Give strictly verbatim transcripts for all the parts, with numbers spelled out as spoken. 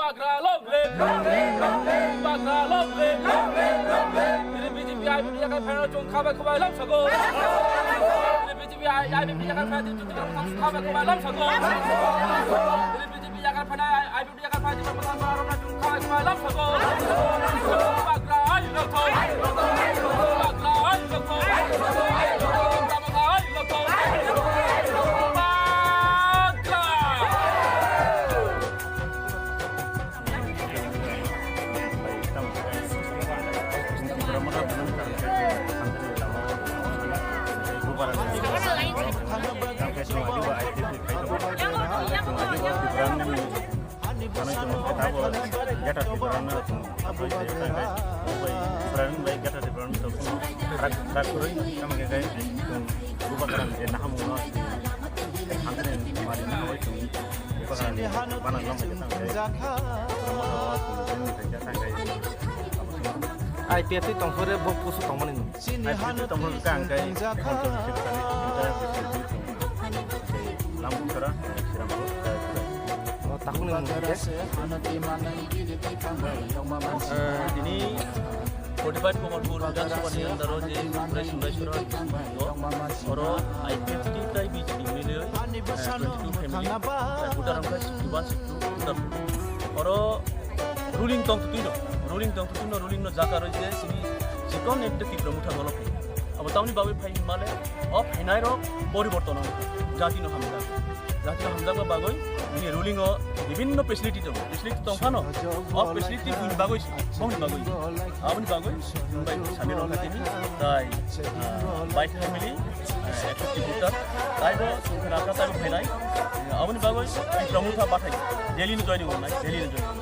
Bubagra long live! Bubagra long live! Dini B J P I P F T yakarphano chwng khabai khabai lamsago. Dini B J P I P F T yakarphano chwng khabai khabai lamsago. Dini B J P yakarphano I P F T yakarphano chwng khabai khabai lamsago. Bubagra ai rokthok! Bubagra ai rokthok! Bubagra ai rokthok! Bubagra! I P F T tongphore bo pusu tongmani no. I P F T tongphore ka ang kai control sip kani, lam bukhara, siram. O takuni mung ke. Dini forty five Komalpur Vidhan Sabha ni under o je Rai Sungai Sora, oro I P F T tai B J P miloi, eh, twenty two family, eh, voter wngkha sixty one, sixty two voter. Oro ruling tong tutui no, ruling tong tutui no, ruling no jaka roi je sini chikon ekta Tipra Motha dolo phai. Abo tamni bagwi phai himale, o phainai rok poriborton wngkha, jati no hamjak. Jati no hamjakma bagwi bini ruling o bibinno facility tongo, facility tong phano, o facility bini bagwi, bongni bagwi, aboni bagwi. Bai Samir Rongkha tini, tai, ah, bai family, ah, ekshoti voter, tai bo songkha nakha tai bo phainai. Aboni bagwi Tipra Motha bathai, Delhi ni joining wngnai, Delhi ni joining.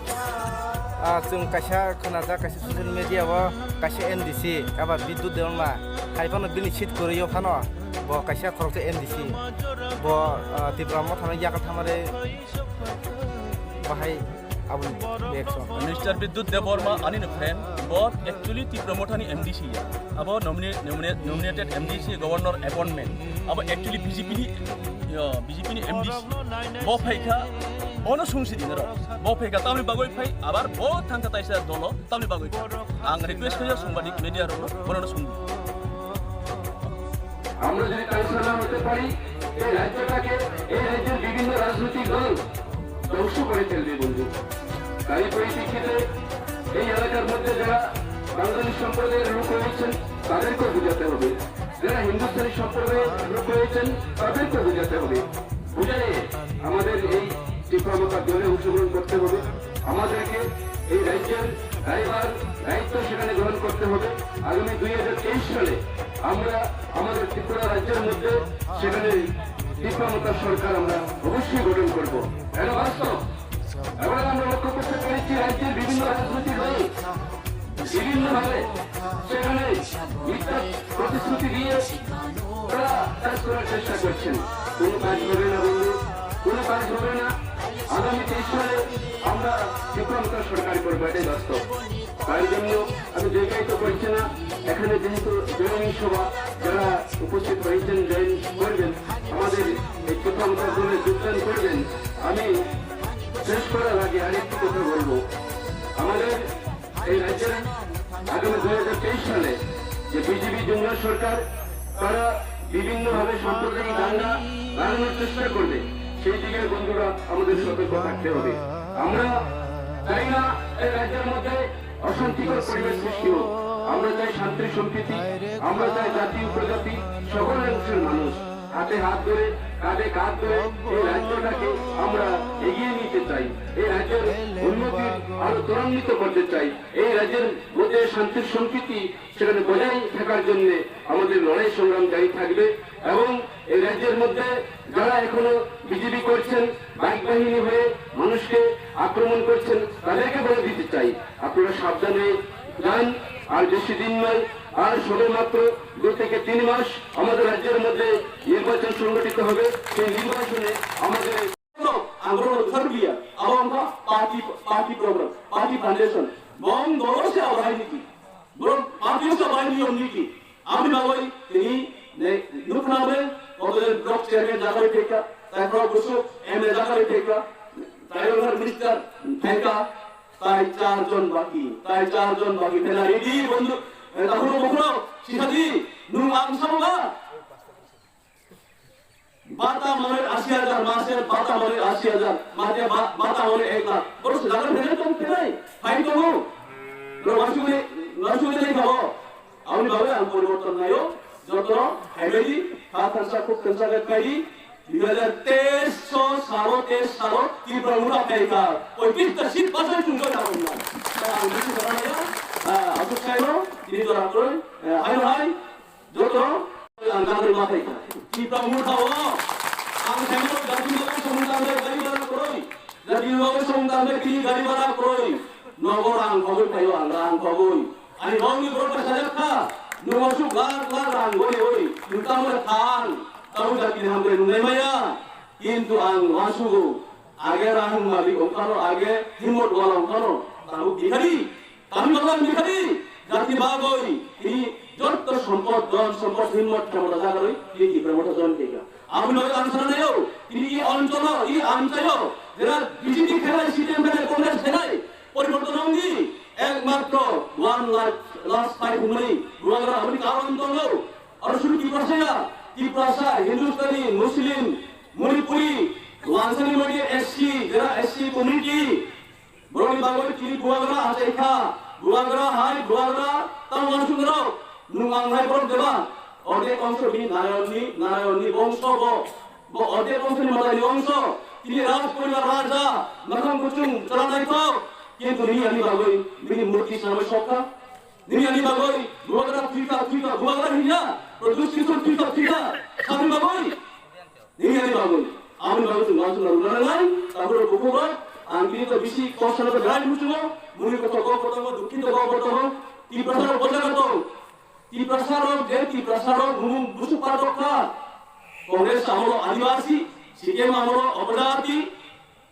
Ah, chwng kaisa khwnajak, kaisa social media o kaisa M D C, eba Bidyut Debbarma, hai phano bini seat kwrwi o phano bo kaisa khoroksa M D C. Bo, ah, Tipra Motha no yakar thamare bahai. Aboni reaction. Mister Bidyut Debbarma ani no friend, bo actually Tipra Mothani M D C ya. Abo nomina-, nomina-, nominated M D C, governor appointment. Abo actually B J P ni, yo, B J P ni M D C. Bo phaikha, bono sungsi dinaro. Bo phaikha, tamni bagwi phai, abar bo thangkha taisa dolo, tamni bagwi. Ang request khayo songbadik media rok, bono sungdi. আমরা যদি তাই সারা হতে পারি, এই রাজ্যটাকে, এই রাজ্যের বিভিন্ন রাজনৈতিক দল ধ্বংস করে ফেলবে বন্ধু। তারই পরিপ্রেক্ষিতে এই এলাকার মধ্যে যারা বাঙালি সম্প্রদায়ের লোক রয়েছেন, তাদেরকেও বোঝাতে হবে। যারা হিন্দুস্তানি সম্প্রদায়ের লোক রয়েছেন, তাদেরকেও বোঝাতে হবে। বুঝে আমাদের এই টিপ্রা মথা দলে অংশগ্রহণ করতে হবে। আমাদেরকে এই রাজ্যের দায়ভার, দায়িত্ব সেখানে গ্রহণ করতে হবে। আগামী দুই হাজার তেইশ সালে আমরা আমাদের ত্রিপুরা রাজ্যের মধ্যে সেখানে টিপ্রা মথা সরকার আমরা অবশ্যই গঠন করব। এটা বাস্তব। এবার আমরা লক্ষ্য করতে পেরেছি রাজ্যের বিভিন্ন রাজনৈতিক দল বিভিন্নভাবে সেখানে মিথ্যা প্রতিশ্রুতি দিয়ে তারা কাজ করার চেষ্টা করছেন। কোনো কাজ হবে না বন্ধু, কোনো কাজ হবে না। আগামী তেইশ সালে আমরা ত্রিপুরা মথা সরকার করবো, এটাই বাস্তব। তার জন্য আমি দীর্ঘায়িত করছি না। এখানে যেহেতু জয়েনিং সভা, যারা উপস্থিত হয়েছেন, জয়েন করবেন, আমাদের এই ত্রিপুরা মথা দলে যোগদান করবেন। আমি শেষ করার আগে আরেকটি কথা বলবো। আমাদের এই রাজ্যের আগামী দুই হাজার তেইশ সালে যে বিজেপি জুমলা সরকার, তারা বিভিন্নভাবে সাম্প্রদায়িক দাঙ্গা লাগানোর চেষ্টা করবে, সেই দিকে বন্ধুরা আমাদের সতর্ক থাকতে হবে। আমরা চাই না এই রাজ্যের মধ্যে অশান্তিকর পরিবেশ সৃষ্টি হোক। আমরা চাই শান্তি সম্প্রীতি, আমরা চাই জাতি উপজাতি সকল অংশের মানুষ হাতে হাত ধরে, কাঁধে কাঁধ ধরে এই রাজ্যটাকে আমরা এগিয়ে নিতে চাই। এই রাজ্যের উন্নতি আরো ত্বরান্বিত করতে চাই। এই রাজ্যের মধ্যে শান্তির সম্প্রীতি সেখানে বজায় থাকার জন্য আমাদের লড়াই সংগ্রাম জারি থাকবে এবং এই রাজ্যের মধ্যে যারা এখনো বিজেপি করছেন, বাইক বাহিনী হয়ে মানুষকে আক্রমণ করছেন, তাদেরকে বলে দিতে চাই, আপনারা সাবধানে যান। আর বেশি দিন নয়, আর সবেমাত্র দু থেকে তিন মাস আমাদের রাজ্যের মধ্যে নির্বাচন সংগঠিত হবে। সেই নির্বাচনে আমাদের Ang borok no thar biya, abo wngkha party, party program, party foundation. Bong dolo se abo raini di. Borok party se abo raini di. Aboni bagwi tini ne nukna be, koto jon block chairman jaga bai phaikha, tai borok busu M L A jaga bai phaikha. Tribal welfare minister phaikha, tai char jon baki, tai char jon baki. Phela ready bondhu, eh, takhuro bukhuro, sisadi, nung ang samoga. Bata mare ashi hajar, mase bata mare ashi hajar, mate ba-, bata mare ek lakh. Boro se jaga phele tong phele, hai tongo. Boro wasugwi, wasugwi lai khabo. Aboni bagwi ang poriborton naio, jotono phaimani, ha thansa, khuk thansa khe phaidi, dui hajar teis so salo, teis salo, Tripura motha phaikha, poitrish ta seat pass oi chwng join aboni na. Ta ang bisi jora naio, ah, aswk saino, tini jora kwrwi, eh, haino hai, jotono ang nagri ma phaikha. Tripura motha o, ang saino jati bagwi samung tangwi gari bhara kwrwi, jati bagwi samung tangwi tini gari bhara kwrwi, nogo rang khogwi phaio ang, rang khogwi. Ani rongni borok bai sajak kha, nwng aswk lakh lakh rang gori oi, nwng tamo le thang, tamo jatini hamkrai nungnai maya. Kintu ang uansugo, age rang malik ongkhano, age himmot wala ongkhano, tamo bikhari, tamo bagwi bikhari, jatini bagwi, tini jotto sompod, dhon sompod, himmot khemota jagarwi, tini Tipra Motha join khaikha. Aboni bagwi ang sana naio, tini i oncholo, i amchaio, jera B J P khelai, C P M khelai, Congress khelai, poriborton wngdi, ekmatro one lakh last five hwnmani, Bubagra aboni karon tongo. Aro suru Tiprasa ya, Tiprasa, Hindustani, Muslim, Manipuri, wansani magi S C, jera S C community, borokni bagwi tini Bubagra achai kha. Bubagra hai, Bubagra tamo uansuknarok. Nwng ang hai borok deba? Ordek ongso bini Narayonni, Narayonni bongso bo. Bo ordek ongsoni malaini ongso. Tini Raj poribar raja, mwkhang kuchung chwla naithok. Kintu nini ani bagwi bini murti swnamwi sok kha. Nini ani bagwi Bubagra thwikha, thwikha, Bubagra hinya. Pradyut Kishore thwikha, thwikha. Saboni bagwi. Nini ani bagwi, aboni bagwi chwng uansukna rwna nangnai, takhurok bukhurok, ang bini to bisi kok sana to belai muchungo, muni kotor kok kotor dukhi to kok kotor, Tiprasa rok bojak tong, Tiprasa rok je Tiprasa rok bumung busuk patok kha, Congress amolo Adivasi, C P M amolo Opojati,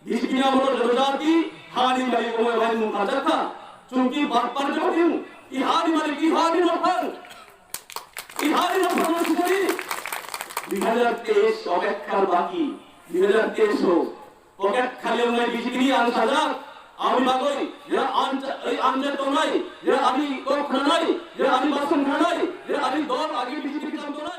B J P amolo Jonojati, hani bai omo bai mung kajak kha, chungki bapar jati, i hani malik, i hani nokhang. Ihari no promo sukari. Dui hajar teis opekkar baki. Dui hajar teis o. Pocket khali wngnai B J P ni ang sajak. Aboni bagwi, jera anja-, ei anja tongnai, jera ani kok khnanai, jera ani bason khnanai, jera ani dol agi B J P ni kam tongnai.